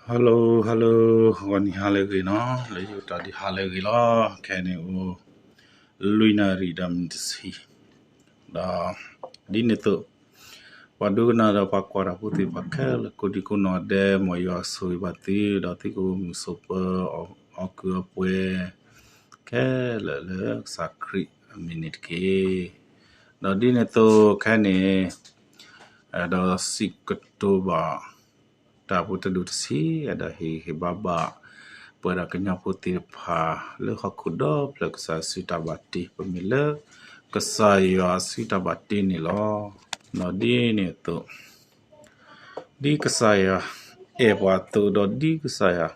Hello hello, ဂီၤနံၤဟါလၢအဂ့ၤနီၤ, လၢယိၤတၢ်ဒုးဟါလၢအဂ့ၤလီၤ. ခဲအံၤန့ၣ်အိၣ် လွံၢ်နၣ်ရံၣ်ဒီးမံးနံးတဆံ, ဒီးဒ်န့ၣ်အသိး ပှၤဒိကနၣ်ဒီးပှၤကွၢ်တၢ်ဖိသ့ၣ်တဖၣ်ခဲလၢာ် ကိးဒံကိးနီၢ်ဒဲး မ်ယွၤဆိၣ်ဂ့ၤဘၣ်သု ဒီးသုကအိၣ်မုာ်ဆိးပၢၤ အီၣ်ကုၢ်အီပှဲၤ ခဲလၢာ်လၢကစၢ်ခရံာ်အမံၤန့ၣ်တက့ၢ်. ဒီးဒ်န့ၣ်အသိးခဲအံၤန့ၣ် ဒီးစံးကတိၤဘၣ် တၢ်ဖိတဒူၣ်တဆံး ဒီးဟ့ၣ်ဂံၢ်ဟ့ၣ်ဘါဘၣ် ပဝဲဒၣ်ကညီဖိသ့ၣ်တဖၣ် လၢဟီၣ်ခိၣ်ဒီဖျၢၣ် ကစၢ်စုတၢ်ဘၣ်တ့ ပမ့ၢ်လၢကစၢ်ယွၤစုတၢ်ဘၣ်တ့န့ၣ်လီၤ. ဒီးဒ်န့ၣ်အသိး ဒ်ကစၢ်ယွၤအဲၣ်ပှၤအသိး ဒီးဒ်ကစၢ်ယွၤ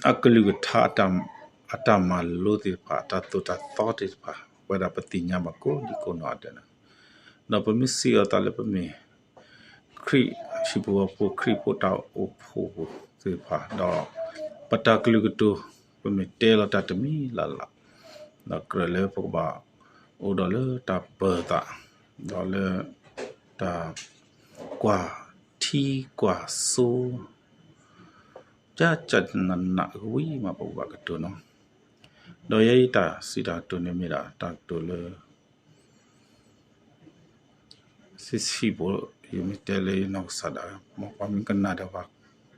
အကလုၢ်ကထါ အတၢ်မၤလိသ့ၣ်တဖၣ် အတၢ်သိၣ်တၢ်သီသ့ၣ်တဖၣ် ပဝဲဒၣ်ပသ့ၣ်ညါဘၣ်ကိးဒံကိးနီၢ်ဒဲးန့ၣ်, ဒီးပမ့ၢ်စံးအီၤသးလၢပမ့ၢ် ခရံာ်ဟံၣ်ဖိဃီဖိ ခရံာ်ဖိတၢ်အိၣ်ဖှိၣ်ဖိသ့ၣ်တဖၣ် ဒီးပတၢ်ကလုၢ်ကတိၤ ပမ့ၢ်တဲလီၤတၢ်တမံၤလၢ်လၢ် ဒီးကြၢးလၢပကဘၣ်အိၣ်ဒီးလၢတၢ်ပၢၤသး ဒီးလၢတၢ်ကွၢ်ထံကွၢ်စိ ကကနးနးဝံၤမး ပကဘၣ်ကတိၤနီၤ. ဒီးယဲယတၢ်စံးတၢ်ကတိၤန့ၣ်မ့ၢ်ဒၣ်တၢ်ကတိၤလၢ ဆံးဆံးဖိ ယမ့ၢ်တဲလၢယနီၢ်ကစၢ်ဒၣ် မ်ပှၤမ့ၢ်ကနၣ်ဒီးပှၤ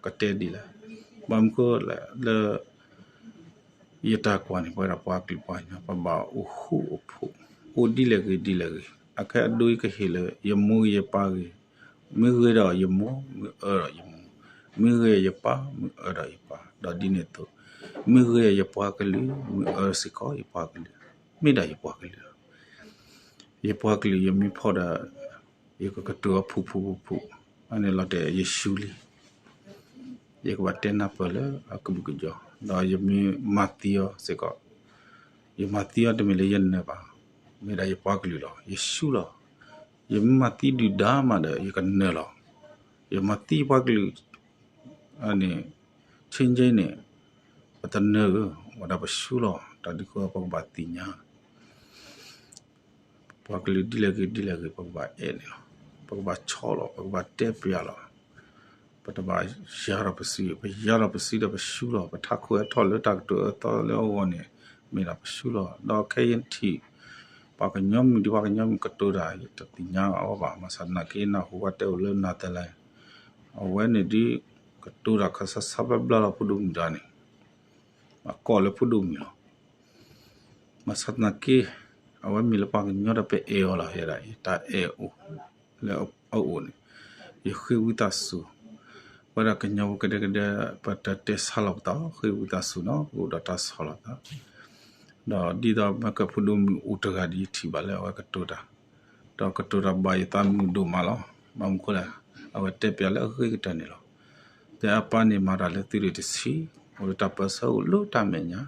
ကတဲဒ်လဲၣ်, ဘၣ်မနုၤဃိလဲၣ်လၢ ယတၢ်ကွၢ်န့ၣ် ပဝဲဒၣ်ပှၤကလုာ်ပှၤကညီ ပဘၣ်အိၣ်ဃူအိၣ်ဖိး အိၣ်ဒ်လဲၣ်ဂ့ၤဒ်လဲၣ်ဂ့ၤ အခဲအံၤအဒိအံၤကဟ့ၣ်လၢ ယမိၢ်ဂ့ၤယပၢ်ဂ့ၤ, မ့ၢ်ဂ့ၤဒီးယမိၢ် မ့ၢ်အၢဒီးယမိၢ်, မ့ၢ်ဂ့ၤယပၢ် မ့ၢ်အၢဒီးယပၢ်, ဒီးဒ်န့ၣ်အသိး မ့ၢ်ဂ့ၤယပှၤကလုာ် မ့ၢ်အၢစ့ၢ်ကီးယပှၤကလုာ်, မ့ၢ်ဒၣ်ယပှၤကလုာ်လီၤ. ယပှၤကလုာ်ယမ့ၢ်ဖီၣ်ဒီး ယကကတိၤအီၤဖုၣ်ဖုၣ်ဖုၣ်ဖုၣ်, အန့ၣ်လီၤတဲာ်ယရှုံးလံ. ယကဘၣ်တဲနၢ်ပၢၢ်လၢအကဘူၣ်ကယီၤ, ဒီးယမ့ၢ်မၤသံအီၤစ့ၢ်ကီး, ယမၤသံအီၤတမ့ၢ်လၢယနၢၤဘၣ်, မ့ၢ်ဒၣ်ယပှၤကလုာ်လီၤ, ယရှုံးလီၤ. ယမ့ၢ်မၤသံဒုၣ်ဒါမးဒီး ယကနၢၤလီၤ. ယမၤသံယပှၤကလုာ် န့ၣ် ဆ့က့န့ၣ် ပတနၢၤဧၢ, ဝဲဒၣ်ပရှုံးလီၤ. တၢ်ဒ်ဃိပကဘၣ်သ့ၣ်ညါ ပှၤကလုာ်ဒ်လဲၣ်ဂ့ၤဒ်လဲၣ်ဂ့ၤ ပကဘၣ်အဲၣ်န့ၣ်လီၤ. ပကဘၣ်ဆီလီၤ, ပကဘၣ်တဲပျးလီၤ. ပတဘၣ်ယါထီၣ်ပစု, ပယါထီၣ်ပစုဒီးပရှုံးလီၤ. ပထးခိၣ်အထီၣ်လၢတၢ်ကတိၤအၢသီလၢအဂီၢ်န့ၣ် မ့ၢ်ဒၣ်ပရှုံးလီၤ. ဒီးခဲအံၤထံၣ် ပှၤကညီမုၣ်ဒ်ပှၤကညီမုၣ်ကတိၤတၢ် ယတသ့ၣ်ညါအီၤဘၣ်. မၤဆါနာ်က့နၢ်ဟူဘၣ်တဲအိၣ်လၢနၤတလဲၣ်, အဝဲန့ၣ်ဒ် ကတိၤတၢ်ခါဆါဆါဘျါဘျါလီၤ ဖိဒိၣ်မုၣ်တဂၤန့ၣ် အကိးလၢဖိဒိၣ်မုၣ်လီၤ. မၤဆါနာ်က့ အဝဲမ့ၢ်လၢပှၤကညီဒီးပအဲၣ်အီၤလီၤ. ယဲဒၣ်အံၤ တၢ်အဲၣ်အိၣ်လၢအအိၣ်န့ၣ် ယဃ့ဝံသးစူၤ, ပဝဲဒၣ်ကညီဖိကဒဲကဒဲ ပတတဲဆါလီၤပသး ဃ့ဝံသးစူၤနီၤ ပကအိၣ်ဒီးတၢ်ဆီလီၤသး ဒီးဒ်သိးမ့ၢ်ကဲဖိဒိၣ်မုၣ်အိၣ်တဂၤဒ်ယထံၣ်ဘၣ်လၢအဝဲကတိၤတၢ်, ဒီးကတိၤတၢ်ဘၣ်ယသးမုာ်ဒိၣ်မးလီၤ. ဘၣ်မနုၤဃိလဲၣ်, အဝဲတဲပျးလၢအဂ့ၤကတၢၢ်န့ၣ်လီၤ. တဲအပၢ်န့ၣ်မၤတၢ်လၢသုးရ့ၣ်တဆံ, အိၣ်ဒီးတၢ်ပၢဆှၢအိၣ်လၢတၢ်မဲာ်ညါ,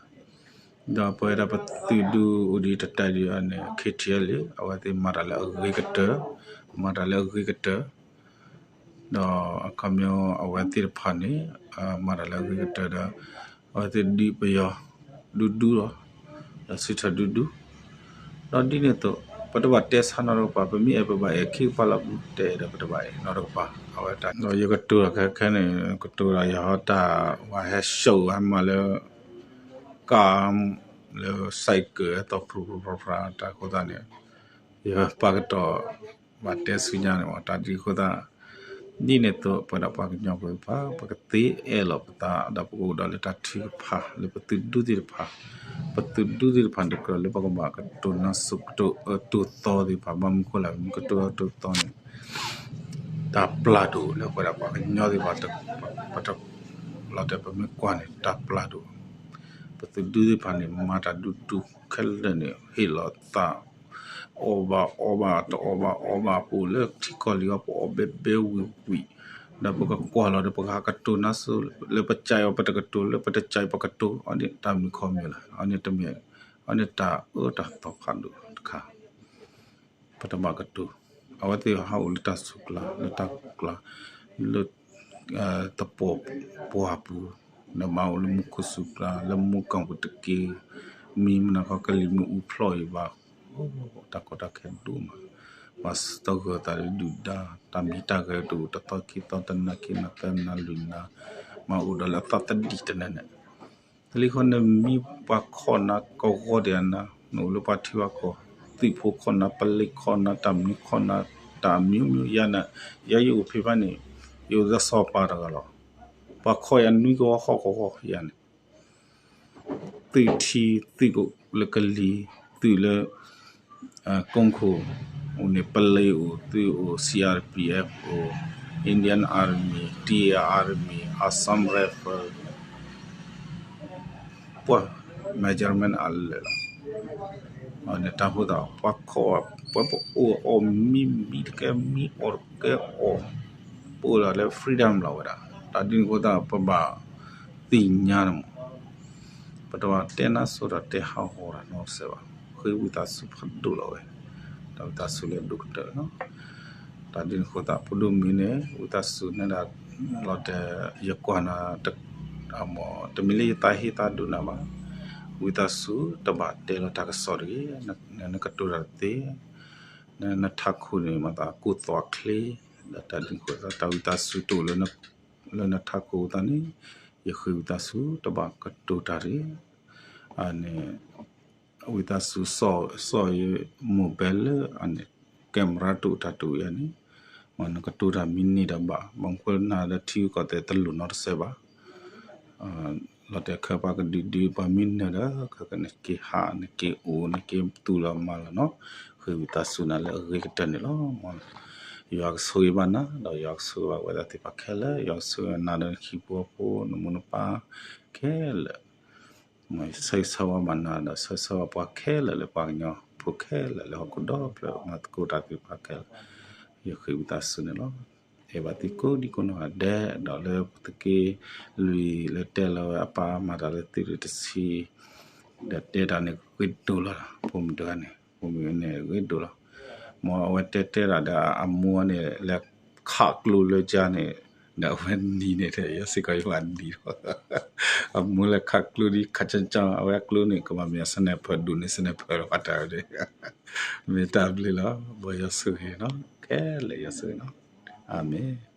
ဒီးပဝဲဒၣ်ပသုးဒူအိၣ်ဒံးတတဲဒံးန့ၣ် ခ့ထံၣ်လံ, အဝဲသ့ၣ်မၤတၢ်လၢအဂ့ၤကတၢၢ်, မၤတၢ်လၢအဂ့ၤကတၢၢ် ဒီးအခီပညီအဝဲသ့ၣ်တဖၣ်န့ၣ် မၤတၢ်လၢအဂ့ၤကတၢၢ်ဒီး အဝဲသ့ၣ်ဒုးပယီၤဒူဒူလီၤ, ဒီးစံးထီၣ်ဒူဒူ, ဒီးဒ်န့ၣ်အသိး ပတဘၣ်တဲဆါနီတကပၤ, ပမ့ၢ်အဲၣ်ပဘၣ်အဲၣ်ခံကပၤလီၤ, ပတအဲၣ်ဒီးပတဘၣ်အဲၣ်နီတကပၤ, အဝဲတၢ်, ဒီးယကတိၤတၢ်ခဲခဲန့ၣ် ကတိၤတၢ်ယၤဟီတၢ် ပှၤဟဲ show ဟဲမၤလၢ ကၣ် လၢ cycle ဟဲသီၣ်ဖြူဖြူဖြါဖြါ တၢ်အဃိသတးန့ၣ် ယပာ်ကတီၢ် ဘၣ်တဲဆူညါန့ၣ်မး တၢ်ဒ်အဃိသတး ဒ်န့ၣ်အသိး ပဝဲဒၣ်ပှၤကညီဖိသ့ၣ်တဖၣ် ပကသ့အဲၣ်လီၤပသး ဒီးပကအိၣ်ဒီးလၢတၢ်ထုကဖၣ် လၢပသုးဒူသ့ၣ်တဖၣ်, ပသုးဒူသ့ၣ်တဖၣ်န့ၣ် ကြၢးလၢပကဘၣ်ကတိၤနါစိၤကတိၤအၢတိၤသီသ့ၣ်တဖၣ် ဘၣ်မနုၤဃိလဲၣ် မ့ၢ်ကတိၤအၢတိၤသီန့ၣ် တၢ်ပျၢ်ဒိၣ်လၢပဝဲဒၣ်ပှၤကညီသ့ၣ်တဖၣ် ပတ လီၤတဲာ်ပမ့ၢ်ကွၢ်န့ၣ် တၢ်ပျၢ်ဒိၣ်, ပသုးဒူသ့ၣ်တဖၣ်န့ၣ် မၤတၢ်ဒူဒူခဲလၢာ်န့ၣ် ဟ့ၣ်လီၤသး အီၣ်ဘၣ်အီဘၣ် တအီၣ်ဘၣ်အီဘၣ် ပအိၣ်လၢထံကီၢ်လံၤအီၤ ပအီၣ်ဘဲဘဲဝံၤဝံၤ, ဒီးပကကွၢ်လီၤဒီး ပကဟးကတိၤနါစိၤ လၢပကၠဲးအီၤ ပတကတိၤ လၢပတကၠဲးပကတိၤ အီၤန့ၣ်တၢ်မနုၤခီမနုၤလဲၣ်, အီၤန့ၣ်တမ့ၢ် အီၤန့ၣ်တၢ်အၢတၢ်သီဖးဒိၣ်တခါ ပတဘၣ်ကတိၤ, အဝဲသ့ၣ်ဟးအိၣ်လၢတၢ်ဆူၣ်ကျါ လၢတၢ်ကျါ လၢ သပှၢ်ပှၢ်ပူၤ, နဘၣ်အိၣ်လၢမူခိၣ်ဆူၣ်ကျါ လၢမူကီၢ်ပူၤတက့ၢ်, မံမနုၤခီကလံၤမ့ၢ်အူဖျီၣ်အံၤဘၣ်, တၢ်ကီတၢ်ခဲဒိၣ်မး, ပှၤစူးတၢ်ဂၢၤသးဒုၣ်ဒါ တၢ်မံၤတၢ်ဂဲၤတအိၣ် တသီခံသီ တနၤခံနၤ သၢနၤလွံၢ်နၤ မၤအိၣ်ဒီးလၢအသီတဒံၣ်တနၤန့ၣ် တလံၤဃီန့ၣ်မံပှၤခီၣ်နၤကဝီၤဒံးနၤ နအိၣ်လၢပှၤထံပှၤကီၢ် သုးဖိခီၣ်နၤ ပလံးခီၣ်နၤ တၢ်မနုၤခီၣ်နၤ တၢ်အမျိုးမျိုးယါန့ၣ် ယဲယအိၣ်ဖဲဘၣ်န့ၣ် ယအိၣ်လၢစီၤပၤတဂၤလီၤ. ပှၤခီၣ်ယၤနွံကဝီၤဃိးကဝီၤယါန့ၣ် သုးထံ သုးလၢကလံၤ သုးလၢ ကိၣ်ခိၣ်အိၣ်န့ၣ် ပလံးအိၣ် သုးအိၣ် C R P F အိၣ် Indian Army, T A Army, Assam Rifle ပှၤ measurement အလၢာ်လီၤ. န့ၣ်တၢ်ဃိသး ပှၤခီၣ် ပှၤပအိၣ်အီၣ်မံမံတကဲမံအီၣ်တကဲအီၣ် ပအိၣ်ဒီးလၢ freedom လီၤဝဲဒၣ်. တၢ်ဒ်န့ၣ်အဃိသတး ပဘၣ်သ့ၣ်ညါန့ၣ်မး ပတဘၣ်တဲနါစိၤဒီးတဲဟးဂီၤတၢ်နီတစဲးဘၣ်. ဃ့ဝံသးစူၤဖးဒိၣ်လီၤဝဲ တၢ်ဝံသးစူၤလၢအဒိၣ်ကတၢၢ်လီၤ. တၢ်ဒ်န့ၣ်အဃိသတး ဖိဒိၣ်မုၣ်န့ၣ် ဝံသးစူၤန့ၣ်ဒၣ် လီၤတဲာ် ယကွၢ်နၤ တမ့ၢ်လၢယသးဟ့သးဒိၣ်နၤဘၣ်. ဝံသးစူၤတဘၣ်တဲလီၤတၢ်ကစီၣ်တဂ့ၤ, နကတိၤတၢ်တသ့, နထးခိၣ်န့ၣ် မၤသးကိၢ်သွးချ့, ဒီးတၢ်ဒ်န့ၣ်အဃိသတး တၢ်ဝံသးစူၤတအိၣ်လၢ လၢနထးခိၣ်အသးန့ၣ် ယဃ့ဝံသးစူၤတဘၣ်ကတိၤတၢ်တဂ့ၤ. န့ၣ် ဝံသးစူၤ စီၣ်ယ mobile လၢ camera တအိၣ်တၢ်တအိၣ်ယါန့ၣ် မ့ၢ်နကတိၤတၢ်မံန့ၢ်ဒီးဘၣ်, ဘၣ်မနုၤဃိနၤဒီးထံဂုၤကီၢ်သဲးတလိၣ်နီတစဲးဘၣ်. လီၤတဲာ်ခဲပှၤကဒုးဒုး ပှၤမံနၢၤဒီး ခဲကနံၣ်က့ၤဟး နက့ၤအိၣ် နက့ၤသူၣ်လီၤမၤလီၤနီၤ, ဃ့ဝံသးစူၤနၤလၢအဂ့ၤကတၢၢ်န့ၣ်လီၤ. ယွၤကဆိၣ်ဂ့ၤဘၣ်နၤ ဒီးယွၤကဆိၣ်ဂ့ၤဘၣ်ဝဲဒၣ်သ့ၣ်တဖၣ်ခဲလၢာ်, ယွၤကဆိၣ်ဂ့ၤနၤဒီးနဟံၣ်ဖိဃီဖိ နမိၢ်နပၢ်ခဲလၢာ် ဆၢဂ့ၤဆၢဝါဘၣ်နၤဒီး ဆၢဂ့ၤဆၢဝါပှၤခဲလၢာ်လၢပှၤကညီဖိခဲလၢာ်လၢဟီၣ်ခိၣ်ဒီဖျၢၣ် မၤသကိးတၢ်သ့ၣ်တဖၣ်ခဲလၢာ်, ယဃ့ဝံသးစူၤန့ၣ်လီၤ. အဲၣ်ဘၣ်သုကိးဒံကိးနီၢ်ဂၤဒဲး ဒီးလၢပသုးက့လွံၢ်လၢတဲလီၤဝဲအပၢ်မၤတၢ်လၢသုးရ့ၣ်တဆံ ဒီးတဲတၢ်န့ၣ်ဂ့ၤဒိၣ်လီၤ, ဖိမုၣ်တဂၤန့ၣ် ဖိမုၣ်န့ၣ်ဂ့ၤဒိၣ်လီၤ. မ်အဝဲတဲတဲဒၣ်ဒီးအမိၢ်န့ၣ် လဲၤခးကျိလၢကါန့ၣ် ဒီးအဝဲနံၤန့ၣ် ယဲစ့ၢ်ကီးယဘၣ်နံၤလီၤ. အမိၢ်လဲၤခးကျိဒ်ခးကၠီကၠီ အဝဲအကျိန့ၣ် ကဘၣ်မ့ၢ်အ sniper ဒိၣ်န့ၣ် sniper လီၤပှၤတၢ်ဝဲန့ၣ်, မ့ၢ်တၢ်ဘျုးလီၤ. မ်ယွၤဆိၣ်ဂ့ၤနီၤ ခဲလၢာ်ယွၤဆိၣ်ဂ့ၤနီၤ, အၤမ့ၣ်.